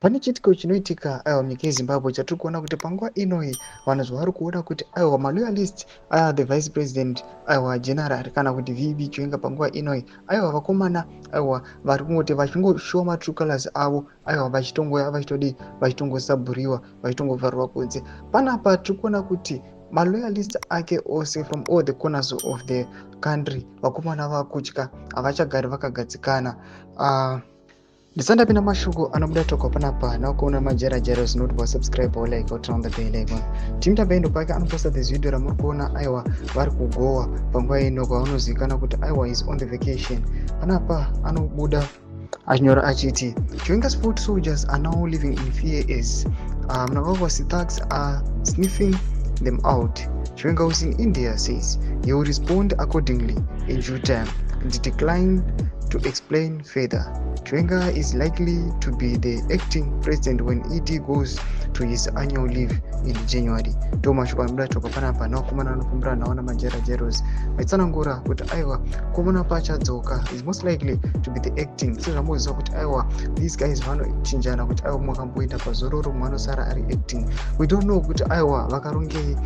Pane chiitiko chinoitika, aiwa, munyika yeZimbabwe chatiri kuona kuti panguva inoyi vanhu zvavari kuona kuti, aiwa, maloyalist aya, the vice president, aiwa, general kana kuti VP Chiwenga, panguva inoyi, aiwa, vakomana, aiwa, vari kungoti vachingoshowa matrue colors avo, aiwa, vachitongoya vachitodii, vachitongosabhuriwa, vachitongovharirwa kunze. Panapa tiri kuona kuti maloyalist ake ose from all the corners of the country, vakomana vakutya, havachagari vakagadzikana. Ndisati ndapinda mashoko anobuda toka panapa nakuona majera jera zinoti wasubscribe, walike, turn on the bell icon. Team Tabendo pake anoposta this video ramuri kuona, aiwa, vari kuGoa panguva ino, kwavanozivikanwa kuti, aiwa, is on the vacation. Panapa anobuda achinyora achiti, "Chiwenga's foot soldiers are now living in fear as Mnangagwa's thugs are sniffing them out. Chiwenga, who's in India, says he will respond accordingly in due time and declined to explain further. Chiwenga is likely to be the acting president when ED goes to his annual leave in January." Ndo mashoko anobuda toka panapa nevakomana vanofambira nawo namajera jeros, vachitsanangura kuti, aiwa, komana pachadzoka is most likely to be the acting, sezvamoziva kuti, aiwa, these guys vanochinjana kuti, aiwa, mumwe akamboenda pazororo, mumwe anosara ari acting. We don't know kuti, aiwa, vakarongei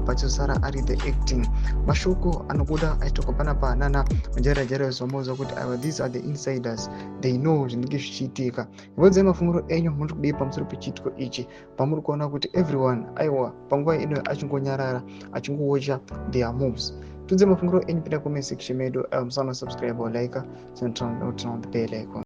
pachizosara ari the acting. Mashoko anobuda achitoka panapa nana majera jeros, vamoziva kuti, aiwa, these are the insiders, they know zvinenge zvichiitika. Vodzai mafungiro enyu, muri kudii pamusoro pechiitiko ichi, pamuri kuona kuti everyone, aiwa, panguva ino achingonyarara achingowocha their moves? Tudze mafungiro enyu, pinda comment section medu. Musana subscribe or like, turn on the bell icon.